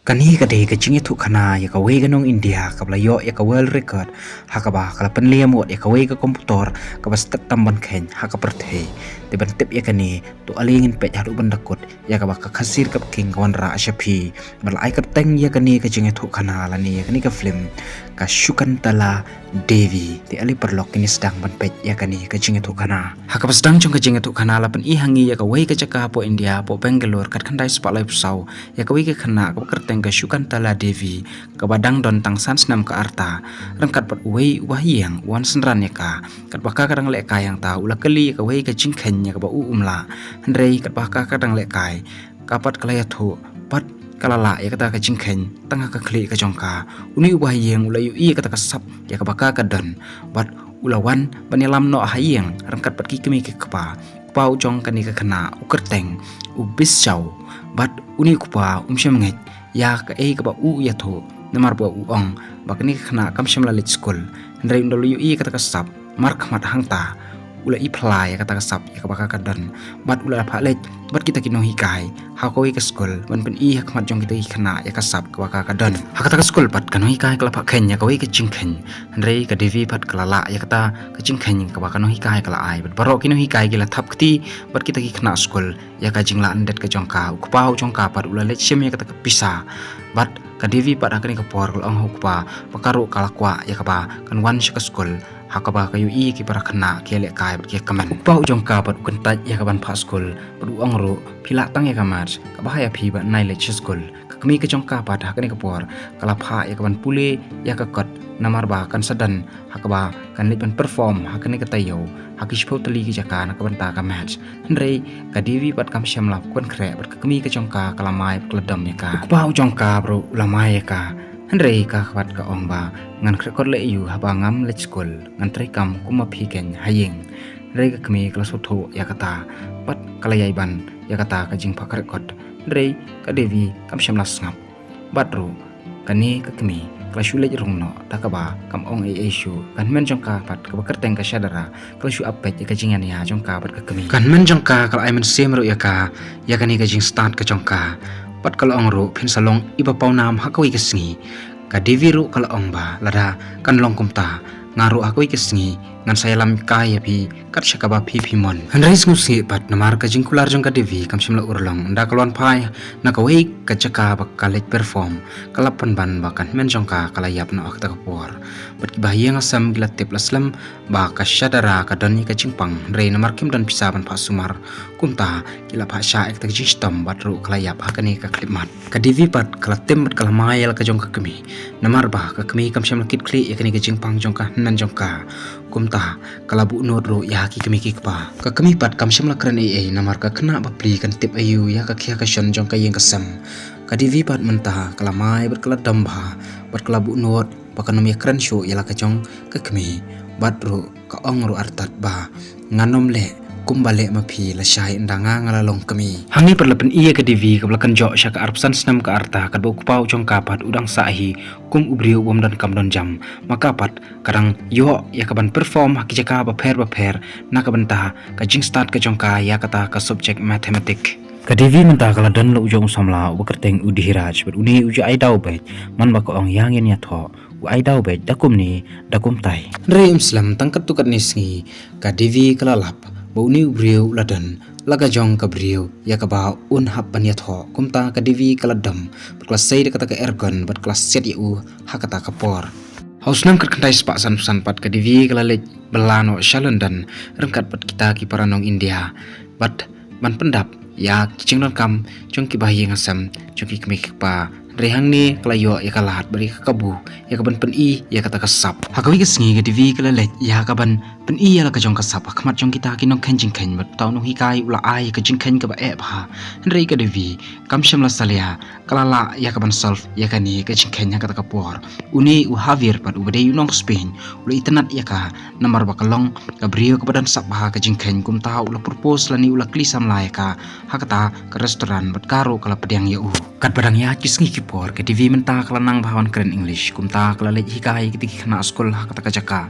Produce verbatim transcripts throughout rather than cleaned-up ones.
Kane ka dei ka jingïathuhkhana ïa kawei ka nong India kaba la ïoh ïa ka world record, ha kaba ka la pynleit mut ïa kawei ka komputor kaba stet tam ban kheiñ ha ka pyrthei. Te ban tip ïa kane, to ale ngin peit haduh ban da kut ïa kaba ka Khasi Rkap King ka wanrah sha phi. Ba la ai kyrteng ïa kane ka jingïathuhkhana lane ïa kane ka film ka Shakuntala Devi. Te ale paralok, ngin ïa sdang ban peit ïa kane ka jingïathuhkhana. Ha kaba sdang jong ka jingïathuhkhana la pyni ha ngi ïa kawei ka jaka hapoh India, hapoh Bangalore, kat khyndai spah laiphew saw, ïa kawei ka khynnah kaba kyrteng ka Shakuntala Devi, kaba dang don tang san snem ka rta. Ryngkat bad uwei u bahaïing u wan synran ïa ka. Katba ka ka dang lehkai hangta, u la kylli ïa kawei ka jingkheiñ ïa kaba u um lah. Hynrei katba ka ka dang lehkai, ka pat ka la ïathuh bad ka la lah ïa kata ka jingkheiñ tang ha ka khlieh ka jong ka. Une u bahaïing u la ïohi ïa kata ka sap ïa kaba ka ka don, bad u la wan ban ïalam noh ha ïing ryngkat bad ki kmie ki kpa. U kpa u jong kane ka khynnah u kyrteng u Bishaw, bad une u kpa um shym ngeit ïa kaei kaba u ïathuh, namar ba u ong ba kane ka khynnah kam shym la leit skul. Hynrei ynda u la ïohi ïa kata ka sap markhmat hangta, u la i phylla ïa kata ka sap ïa kaba ka ka don, bad u la phah leit bad kita ki nonghikai ha kawei ka skul ban pyni ha khmat jong kita ki khynnah ïa ka sap kaba ka ka don. Ha kata ka skul pat ka nonghikai ka la phah kheiñ ïa kawei ka jingkheiñ. Hynrei ka Devi pat ka la lah ïa kata ka jingkheiñ kaba ka nonghikai ka la ai, bad baroh ki nonghikai ki la thap kti bad kita ki khynnah skul ïa ka jinglah ndet ka jong ka. U kpa u jong ka pat u la leit shim ïa kata ka pisa. Bad ka Devi pat ha kane ka por ka la ong ha u kpa ba ka ruh ka la kwah ïa kaba kan wan sha ka skul ha kaba ka ïohi ki para khynnah ki lehkai bad ki kmen. U kpa u jong ka pat u kyntait ïa ka ban phah skul, bad u ong ruh, phi lah tang ïa ka maths, kaba ha ïa phi ba nai leit sha skul. Ka kmie ka jong ka pat ha kane ka por ka la phah ïa ka ban pule ïa ka kot, namar ba kan sa don ha kaba kan leit ban perform ha kane ka taïew ha ki shiphew tylli ki jaka na ka bynta ka maths. Hynrei ka Devi pat kam shym la pynkhreh bad ka kmie ka jong ka ka la mai bad ka la dom ïa ka. U kpa u jong ka bad u la mai ïa ka. Hynrei ka pat ka ong ba ngan khreh kot leh aïu haba ngam leit skul, ngan trei kam kum ma phi keiñ ha ïing. Hynrei ka kmie ka la sngewthuh ïa kata bad ka la ïai ban ïa kata ka jingphah khreh kot. Hynrei ka Devi kam shym la sngap. Bad ruh kane ka kmie ka la shu leit rung noh da kaba kam ong ei ei shuh. Ka hynmen jong ka pat kaba kyrteng ka Shadara ka la shu ap peit ïa ka jingïania jong ka bad ka kmie. Ka hynmen jong ka ka la ai mynsiem ruh ïa ka ïa kane ka jingstad ka jong ka. Bad ka la ong ruh, phin sa long iba pawnam ha kawei ka sngi. Ka Devi ruh ka la ong ba lada kan long kumta, nga ruh ha kawei ka sngi ngan sa ïalam kai ïa phi kat sha kaba phi phi mon. Hynrei sngewsih pat namar ka jingkular jong ka Devi kam shym la urlong, ynda ka la wan phai na kawei ka jaka ba ka leit perform, ka la pynban ba ka hynmen jong ka ka la ïap noh ha kata ka por. Bad ki bahaïing hasem ki la tip la slem ba ka Shadara ka don ïa ka jingpang, hynrei namar kim don pisa ban phah sumar, kumta ki la phah shah ïa kata ka jingshitom bad ruh ka la ïap ha kane ka khyllipmat. Ka Devi pat ka la tim bad ka la mai ïa la ka jong ka kmie, namar ba ka kmie kam shym la kit khlieh ïa kane ka jingpang jong ka hynmen jong ka. Kumta ka la buh nud ruh ïa ki kmie ki kpa. Ka kmie pat kam shym la kren ei ei namar ka khynnah bapli kan tip aïu ïa ka khia ka shon jong ka ïing ka sem. Ka Devi pat mynta ka la mai bad ka la dom bha bad ka la buh nud ba kan ym ïakren shuh ïa la ka jong ka kmie. Bad ruh ka ong ruh artat ba ngan ym leh kumba leh ma phi lashai ynda nga nga la long kmie. Hangne pat la pyni ïa ka Devi kaba la kynjoh sha ka arphew san snem ka rta, katba u kpa u jong ka pat u dang sah hi kum u briew u bym don kam don jam. Ma ka pat ka dang ïoh ïa ka ban perform ha ki jaka bapher bapher na ka bynta ka jingstad ka jong ka ïa kata ka subject mathematics. Ka Devi mynta ka la don la u jong u samla uba kyrteng u Dhiraj, bad une u ju ai daw beit, man ba ka ong ïa ngin ïathoh, u ai daw beit da kumne da kumtai. Hynrei um slem, tang katto katne sngi ka Devi ka la lap ba une u briew u la don la ka jong ka briew ïa kaba un hap ban ïathoh. Kumta ka Devi ka la dom bad ka la sei da kata ka airgun bad ka la siat ïa u ha kata ka por. Ha u snem khatkhyndai spah sanphew san pat ka Devi ka la leit bylla noh sha London ryngkat bad kita ki para nong India. Bad ban pyndap ïa ki jingdonkam jong ki bahaïing hasem jong ki kmie ki kpa. Hynrei hangne ka la ïoh ïa ka lad bad ïa ka kabu ïa ka ban pyni ïa kata ka sap. Ha kawei ka sngi ka Devi ka la leit ïa ka ban pyni ïa la ka jong ka sap ha khmat jong kita ki nongkheiñ jingkheiñ, bad uta u nonghikai u la ai ïa ka jingkheiñ kaba eh bha. Hynrei ka Devi kam shym la salia, ka la lah ïa ka ban solve ïa kane ka jingkheiñ ha kata ka por. Une u Javier pat uba dei u nong Spain u la itynnad ïa ka namar ba ka long ka briew kaba don sap bha ka jingkheiñ. Kumta u la propose lane u la kylli samla ïa ka ha kata ka restaurant, bad ka ruh ka la pdiang ïa u. Katba dang ïaid ki sngi ki por, ka Devi mynta ka la nang bha ban kren English. Kumta ka la leit hikai ïa kita ki khynnah skul ha kata ka jaka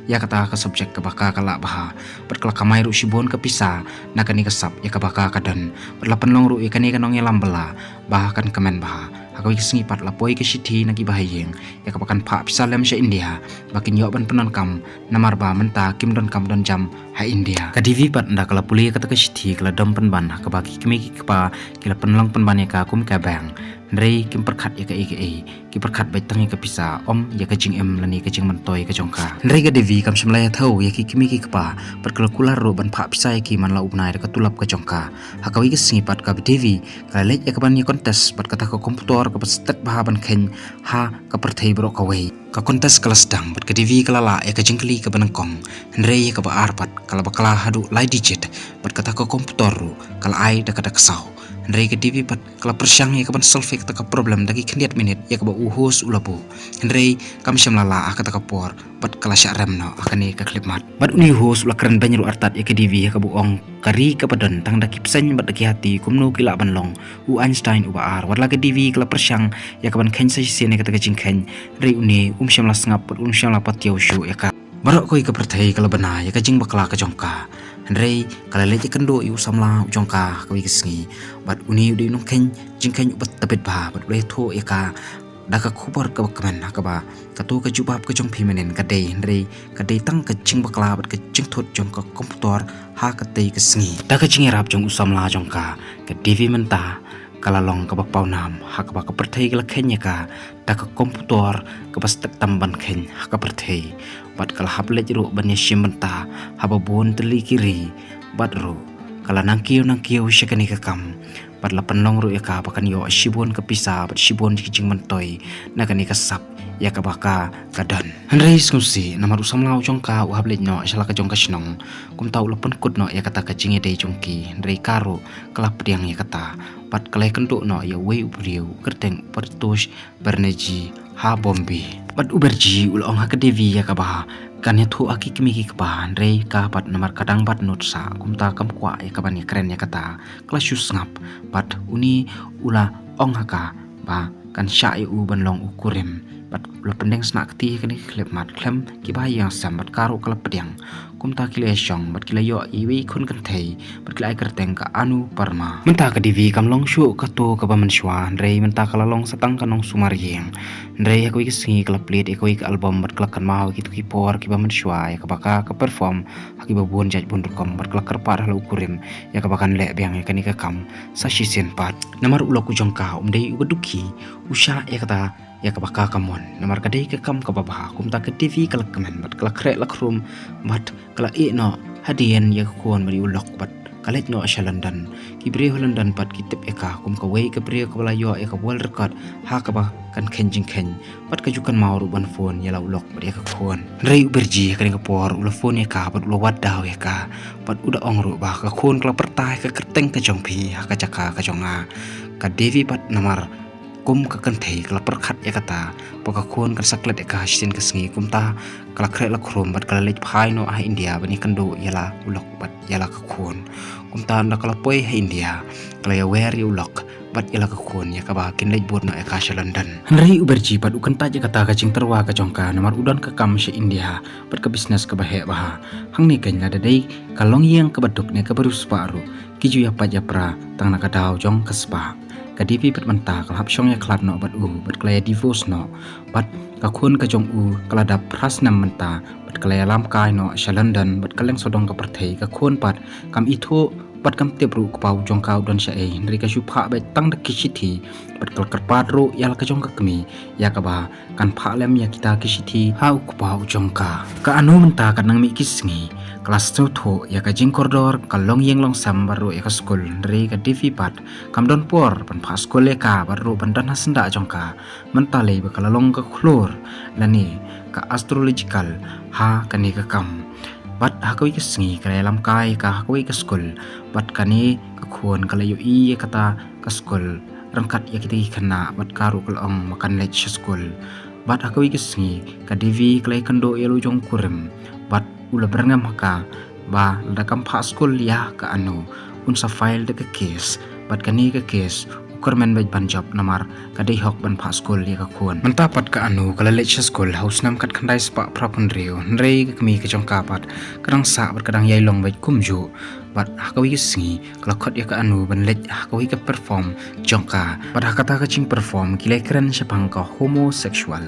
ïa kata ka subject kaba ka ka lah bha. Bad ka la kamai ruh shibun ka pisa na kane ka sap ïa kaba ka ka don. Bad la pynlong ruh ïa kane ka nongïalam bylla ba kan kmen bha ha Kawei ka sngi pat la poi ka shithi na ki bahaïing ïa kaba kan phah pisa lem sha India ba kin ïoh ban pyndonkam, namar ba mynta kim donkam don jam ha India. Ka Devi pat ynda ka la pule ïa kata ka shithi ka la dom pynban ha kaba ki kmie ki kpa ki la pynlong pynban ïa ka kum ka bank. Hynrei kim pyrkhat ïa kaei kaei, ki pyrkhat beit tang ïa ka pisa, ym ïa ka jingim lane ka jingmyntoi ka jong ka. Hynrei ka Devi kam shym la ïathuh ïa ki kmie ki kpa, bad ka la kular ruh ban phah pisa ïa ki man la u bnai da ka tulop ka jong ka. Ha kawei ka sngi pat ka Devi ka la leit ïa ka ban ïa contest bad kata ka komputor kaba stet bha ban kheiñ ha ka pyrthei baroh kawei. Ka contest ka la sdang bad ka Devi ka la lah ïa ka jingkylli kaba nyngkong, hynrei ïa kaba ar pat ka la bakla haduh lai digit bad kata ka komputor ruh ka la ai da ka dak saw. Hynrei ka Devi pat ka la pyrshang ïa ka ban solve ïa kata ka problem da ki khyndiat minit ïa kaba u host u la buh. Hynrei kam shym la lah ha kata ka por bad ka la shah rem noh ha kane ka khyllipmat. Bad une u host u la kren beiñ ruh artat ïa ka Devi ha kaba u ong ka ri kaba don tang da ki bseiñ bad da ki hati, kumno ki lah ban long u Einstein uba ar. Wat la ka Devi ka la pyrshang ïa ka ban kheiñ sa shisien ïa kata ka jingkheiñ, hynrei une um shym la sngap bad um shym la patiaw shuh ïa ka. Baroh kawei ka pyrthei ka la bna ïa ka jingbakla ka jong ka. Hynrei ka la leit ïakynduh ïa u samla u jong ka ha kawei ka sngi. Bad une u dei u nongkheiñ jingkheiñ uba tbit bha bad u la ïathuh ïa ka da ka khubor kaba kmen ha kaba kato ka jubab ka jong phi mynnin ka dei, hynrei ka dei tang ka jingbakla bad ka jingthut jong ka komputor ha katei ka sngi. Da ka jingïarap jong u samla jong ka, ka Devi mynta ka la long kaba pawnam ha kaba ka pyrthei ka la kheiñ ïa ka da ka komputor kaba stet tam ban kheiñ ha ka pyrthei. Bad ka la hap leit ruh ban ïashim bynta ha ba bun tylli ki ri, bad ruh ka la nang kiew nang kiew sha kane ka kam. Bad la pynlong ruh ïa ka ba kan ïoh shibun ka pisa bad shibun ki jingmyntoi na kane ka sap ïa kaba ka ka don. Hynrei sngewsih namar u samla u jong ka u hap leit noh sha la ka jong ka shnong, kumta u la pynkut noh ïa kata ka jingïadei jong ki, hynrei ka ruh ka la pdiang ïa kata. Bad ka la ïakynduh noh ïa uwei u briew u kyrteng Paritosh Banerjee ha Bombay. Bad u Banerjee u la ong ha ka Devi ïa kaba kan ïathuh ha ki kmie ki kpa, hynrei ka pat namar ka dang bad nud sah, kumta kam kwah ïa ka ban ïakren ïa kata. Ka la shu sngap bad une u la ong ha ka ba kan shah ïa u ban long u kurim. Bad u la pyndeng snieh kti ha kane ka khyllipmat khlem ki bahaïing sem, bad ka ruh ka la pdiang. Kumta ki la ïashong bad ki la ïoh ïa iwei i khun kynthei bad ki la ai kyrteng ka Anuparma. Mynta ka Devi kam long shuh kato kaba mynshuwa, hynrei mynta ka la long sa tang ka nongsumar ïing. Hynrei ha kawei ka sngi ka la plie ïa kawei ka album bad ka la kynmaw ïa kito ki por kiba mynshuwa ïa kaba ka ka perform ha kiba bun jait bun rukom, bad ka la kyrpad ha la u kurim ïa kaba kan leh biang ïa kane ka kam sa shisien pat. Namar u lok u jong ka um dei uba dukhi, u shah ïa kata ïa kaba ka ka mon, namar ka dei ka kam kaba bha. Kumta ka Devi ka la kmen bad ka la khreh la khrum bad ka la ïeh noh hadien ïa ka khun bad ïa u lok bad ka leit noh sha London. Ki briew ha London pat ki tip ïa ka kum kawei ka briew kaba la ïoh ïa ka world record ha kaba kan kheiñ jingkheiñ, bad ka ju kynmaw ruh ban phone ïa la u lok bad ïa ka khun. Hynrei u Banerjee ha kane ka por u la phone ïa ka bad u la wad daw ïa ka, bad u da ong ruh ba ka khun ka la pyrta ïa ka kyrteng ka jong phi ha ka jaka ka jong nga. Ka Devi pat namar kum ka kynthei ka la pyrkhat ïa kata ba ka khun kan sa klet ïa ka shisien ka sngi, kumta ka la khreh la khrum bad ka la leit phai noh ha India ban ïakynduh ïa la u lok bad ïa la ka khun. Kumta ynda ka la poi ha India ka la ïawer ïa u lok bad ïa la ka khun ïa kaba kin leit bud noh ïa ka sha London. Hynrei u Banerjee pat u kyntait ïa kata ka jingtyrwa ka jong ka namar u don ka kam sha India bad ka business kaba heh bha. Hangne keiñ lada dei ka longïing kaba duk ne kaba riewspah ruh, ki ju ïapait ïapra tang na ka daw jong ka spah. Ka Devi pat mynta ka la hap shong ïakhlad noh bad u bad ka la ïa divorce noh. Bad ka khun ka jong u ka la dap phra snem mynta bad ka la ïalam kai noh sha London bad ka leng sawdong ka pyrthei. Ka khun pat kam ithuh bad kam tip ruh u kpa u jong ka u don shaei, hynrei ka shu phah beit tang da ki shithi bad ka la kyrpad ruh ïa la ka jong ka kmie ïa kaba kan phah lem ïa kita ki shithi ha u kpa u jong ka. Ka Anu mynta ka dang mih ki sngi, ka la sngewthuh ïa ka jingkordor ka longïing longsem bad ruh ïa ka skul, hynrei ka Devi pat kam don por ban phah skul ïa ka bad ruh ban don ha syndah jong ka. Mynta lei ba ka la long ka khlur lane ka astrological ha kane ka kam. Bad ha kawei ka sngi ka la ïalam kai ïa ka ha kawei ka skul, bad kane ka khun ka la ïohi ïa kata ka skul ryngkat ïa kita ki khynnah, bad ka ruh ka la ong ba kan leit sha skul. Bad ha kawei ka sngi ka Devi ka la ïakynduh ïa la u jong u kurim bad u la byrngem ha ka ba lada kam phah skul ïa ka Anu un sa file da ka case, bad kane ka case u kyrmen beit ban jop namar ka dei hok ban phah skul ïa ka khun. Mynta pat ka Anu ka la leit sha skul ha u snem khatkhyndai spah phra phew hynriew, hynrei ka kmie ka jong ka pat ka dang sah bad ka dang ïai long beit kumjuh. Bad ha kawei ka sngi ka la khot ïa ka Anu ban leit ha kawei ka perform jong ka. Bad ha kata ka jingperform ki la kren shaphang ka homosexual.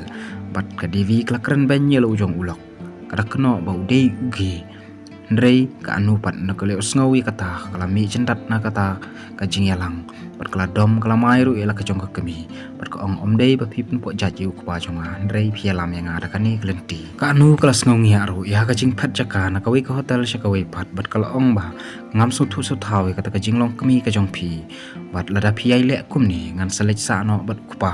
Bad ka Devi ka la kren beiñ ïa la u jong u lok. Ka da kynnoh ba u dei u gay. Hynrei ka Anu pat na ka lyoh sngew ïa kata, ka la mih jyndat na kata ka jingïalang. Bad ka la dom, ka la mai ruh ïa la ka jong ka kmie. Bad ka ong, ym dei ba phi pynpoh jait ïa u kpa jong nga, hynrei phi ïalam ïa nga da kane ka lynti. Ka Anu ka la sngew ngiah ruh ïa ka jingphet jaka na kawei ka hotel sha kawei pat, bad ka la ong ba ngam sngewthuh sngewthaw ïa kata ka jinglong kmie ka jong phi. Bad lada phi ïai leh kumne ngan sa leit sah noh bad u kpa.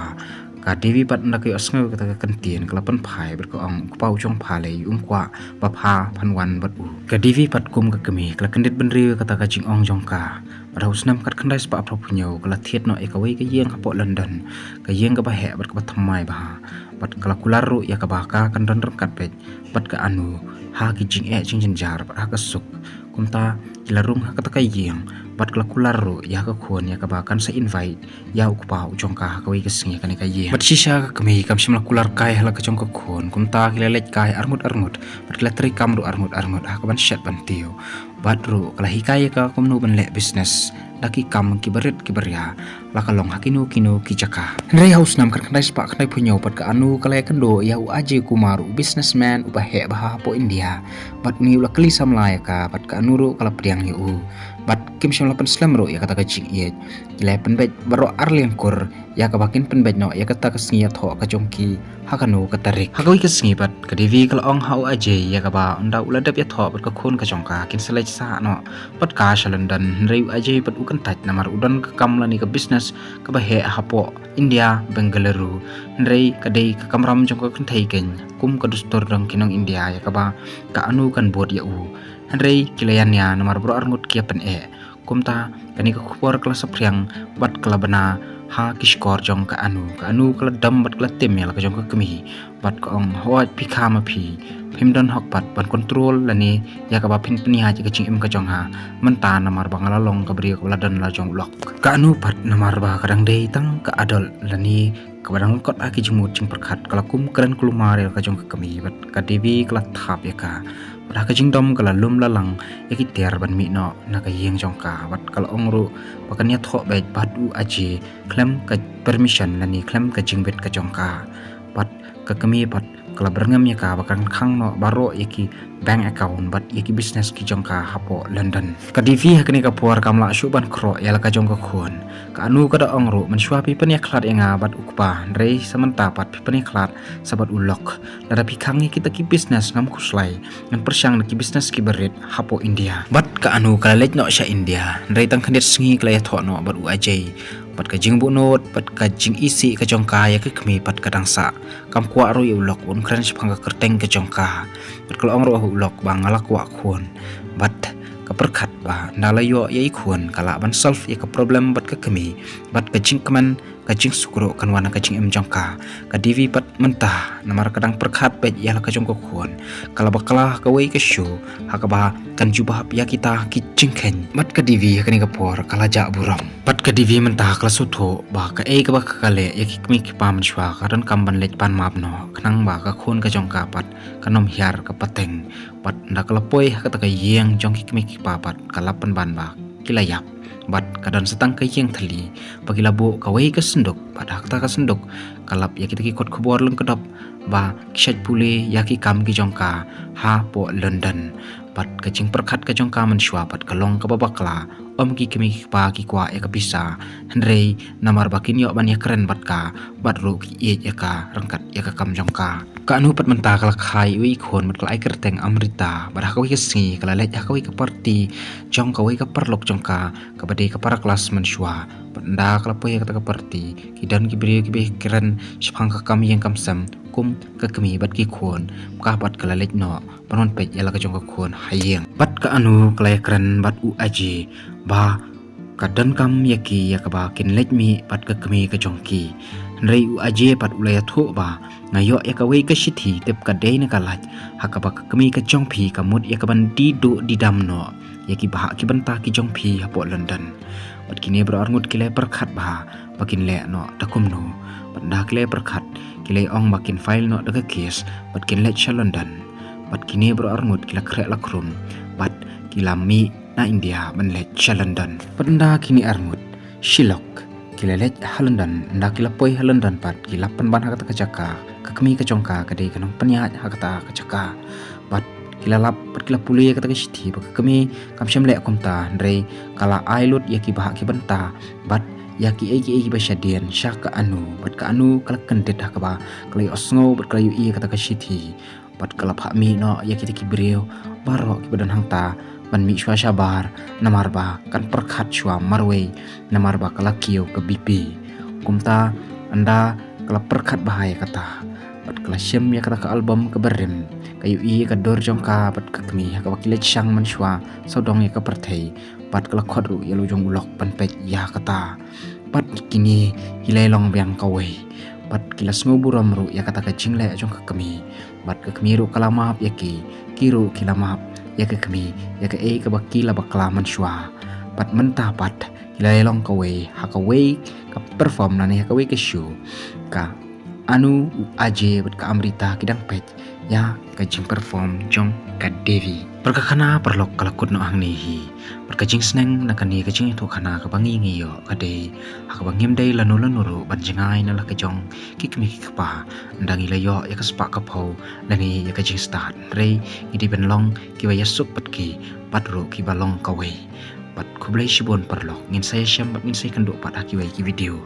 Ka Devi pat ynda ka ïohsngew kata ka kyntien ka la pynphai bad ka ong, u kpa u jong pha lei, um kwah ba pha phan wan bad u. Ka Devi pat kum ka kmie ka la kyndit bynriew ïa kata ka jingong jong ka. Bad ha u snem khatkhyndai spah phra phew hynñiew ka la thied noh ïa kawei ka ïing hapoh London, ka ïing kaba heh bad kaba thymmai bha. Bad ka la kular ruh ïa kaba ka kan don ryngkat beit bad ka Anu ha ki jingeh jingjynjar bad ha ka suk. Kumta ki la rung ha kata ka ïing bad ka la kular ruh ïa ka khun ïa kaba kan sa invite ïa u kpa u jong ka ha kawei ka sngi ha kane ka ïing. Bad shisha ka kmie kam shym la kular kai ha la ka jong ka khun, kumta ki la leit kai arngut arngut bad ki la trei kam ruh arngut arngut ha kaban shet ban tiew. Bad ruh ka la hikai ïa ka kumno ban leh business da ki kam kiba rit kiba ria, la ka long ha kino kino ki jaka. Hynrei ha u snem khatkhyndai spah khyndai phew hynñiew pat ka Anu ka la ïakynduh ïa u Ajay Kumar, u businessman uba heh bha hapoh India. Bad une u la kylli samla ïa ka, bad ka Anu ruh ka la pdiang ïa u. Bad kim shym la pynslem ruh ïa kata ka jingïeit. Ki la pynbeit baroh ar liang kur ïa kaba kin pynbeit noh ïa kata ka sngi ïathoh ka jong ki ha kano ka tarik. Ha kawei ka sngi pat ka Devi ka la ong ha u Ajay ïa kaba ynda u la dep ïathoh bad ka khun ka jong ka, kin sa leit sah noh bad ka sha London. Hynrei u Ajay pat u kyntait namar u don ka kam lane ka business kaba heh hapoh India, Bengaluru. Hynrei ka dei ka kamram jong ka kynthei keiñ, kum ka dustur jong ki nong India ïa kaba ka Anu kan bud ïa u. Hynrei ki la ïania namar baroh arngut ki ïa pyneh. Kumta kane ka khubor ka la saphriang bad ka la bna ha ki shkor jong ka Anu. Ka Anu ka la dom bad ka la tim ïa la ka jong ka kmie. Bad ka ong, hooid, phi kha ma phi, phim don hok pat ban control lane ïa kaba phin pynïaid ïa ka jingim ka jong ha mynta namar ba nga la long ka briew kaba la don la jong u lok. Ka Anu pat namar ba ka dang dei tang ka adult lane kaba dang lyngkot ha ki jingmut jingpyrkhat, ka la kum kren kulmar ïa la ka jong ka kmie bad ka Devi ka la thap ïa ka. Bad ha ka jingdom ka la lum la lang ïa ki tiar ban mih noh na ka ïing jong ka. Bad ka la ong ruh ba kan ïathoh beit bad u Ajay khlem ka permission lane khlem ka jingbit ka jong ka. Bad ka kmie pat ka la byrngem ïa ka ba kan khang noh baroh ïa ki bank account bad ïa ki business ki jong ka hapoh London. Ka Devi ha kane ka por kam lah shuh ban khroh ïa la ka jong ka khun. Ka Anu ka da ong ruh, mynshuwa phi pynïakhlad ïa nga bad u kpa, hynrei sa mynta pat phi pynïakhlad sa bad u lok. Lada phi khang ïa kita ki business ngam khuslai, ngan pyrshang na ki business kiba rit hapoh India. Bad ka Anu ka la leit noh sha India, hynrei tang khyndiat sngi ka la ïathoh noh bad u Ajay. Bad ka jingbuhnud bad ka jingisih ka jong ka ïa ka kmie pat ka dang sah. Kam kwah ruh ïa u lok ban kren shaphang ka kyrteng ka jong ka. Bad ka la ong ruh ha u lok ba nga la kwah khun. Bad ka pyrkhat ba ynda la ïoh ïa i khun ka lah ban solve ïa ka problem bad ka kmie bad ka jingkmen, ka jingsuk ruh kan wan ha ka jingim jong ka. Ka Devi pat mynta namar ka dang pyrkhat beit ïa la ka jong ka khun, ka la bakla ha kawei ka show ha kaba kan jubab ïa kita ki jingkheiñ. Bad ka Devi ha kane ka por ka la jah burom. Bad ka Devi mynta ka la sngewthuh ba kaei kaba ka leh ïa ki kmie ki kpa mynshuwa ka donkam ban leit pan map noh, khnang ba ka khun ka jong ka pat kan ym hiar ka pateng. Bad ynda ka la poi ha kata ka ïing jong ki kmie ki kpa pat ka la pynban ba ki la ïap. Bad ka don sa tang ka ïing thylli ba ki la buh kawei ka synduk, bad ha kata ka synduk ka lap ïa kita ki kot khubor lyngkdop ba ki shait pule ïa ki kam ki jong ka hapoh London. Bad ka jingpyrkhat ka jong ka mynshuwa pat ka long kaba bakla, ym ki kmie ki kpa ki kwah ïa ka pisa, hynrei namar ba kin ïoh ban ïakren bad ka, bad ruh ki ïeit ïa ka ryngkat ïa ka kam jong ka. Ka Anu pat mynta ka la kha ïa iwei i khun bad ka la ai kyrteng Amrita, bad ha kawei ka sngi ka la leit ha kawei ka party jong kawei ka paralok jong ka, kaba dei ka para klas mynshuwa. Bad ynda ka la poi ha kata ka party ki don ki briew kiba kren shaphang ka kam ïing kam sem kum ka kmie bad ki khun, ka pat ka la leit noh ban wan peit ïa la ka jong ka khun ha ïing. Bad ka Anu ka la ïakren bad u Ajay ba ka donkam ïa ki ïa kaba kin leit mih bad ka kmie ka jong ki. Hynrei u Ajay pat u la ïathuh ba nga ïoh ïa kawei ka shithi tip ka dei na ka lait ha kaba ka kmie ka jong phi ka mut ïa kaban die duh die dam noh ïa ki bhah ki bynta ki jong phi hapoh London. Bad kine baroh arngut ki la pyrkhat bha ba kin leh noh da kumno. Bad ynda ki la pyrkhat, ki la ong ba kin file noh da ka case bad kin leit sha London. Bad kine baroh arngut ki la khreh la khrum bad ki la mih na India ban leit sha London. Bad ynda kine arngut shilok ki la leit ha London, ynda ki la poi ha London pat ki la pynban ha kata ka jaka, ka kmie ka jong ka ka dei ka nongpynïaid ha kata ka jaka. Bad ki la lap bad ki la pule ïa kata ka shithi ba ka kmie kam shym leh kumta, hynrei ka la ai lut ïa ki ba ha ki bynta bad ïa ki ei ki ei ki ba shadien sha ka Anu. Bad ka Anu ka la kyndit ha kaba ka la ïohsngew bad ka la ïohi ïa kata ka shithi. Bad ka la phah mih noh ïa kita ki briew baroh ki ba don hangta ban mih shuwa shabar, namar ba kan pyrkhat shuwa marwei, namar ba ka la kiew ka B P. Kumta ynda ka la pyrkhat bha ïa kata bad ka la shem ïa kata ka album kaba rim, ka ïohi ïa ka dur jong ka bad ka kmie ha kaba ki leit shang mynshuwa sawdong ïa ka pyrthei. Bad ka la khot ruh ïa la u jong u lok ban peit ïa kata. Bad kine ki la long biang kawei. Bad ki la sngew burom ruh ïa kata ka jingleh jong ka kmie. Bad ka kmie ruh ka la map ïa ki, ki ruh ki la map ïa ka kmie ïa kaei kaba ki la bakla mynshuwa. Bad mynta pat ki la long kawei ha kawei ka perform lane ha kawei ka show. Ka Anu, u Ajay bad ka Amrita ki dang peit ïa ka jingperform jong ka Devi. Bad ka khana paralok ka la kut noh hangne hi. Bad ka jingsneng na kane ka jingïathuhkhana kaba ngi ngi ïoh ka dei ha kaba ngim dei lano lano ruh ban jngai na la ka jong ki kmie ki kpa. Ynda ngi la ïoh ïa ka spah ka phew lane ïa ka jingstad, hynrei ngi dei ban long ki ba ïasuk bad ki, bad ruh ki ba long kawei. Bad khublei shibun paralok, ngin sa ïashem bad ngin sa ïakynduh pat ha kiwei ki video.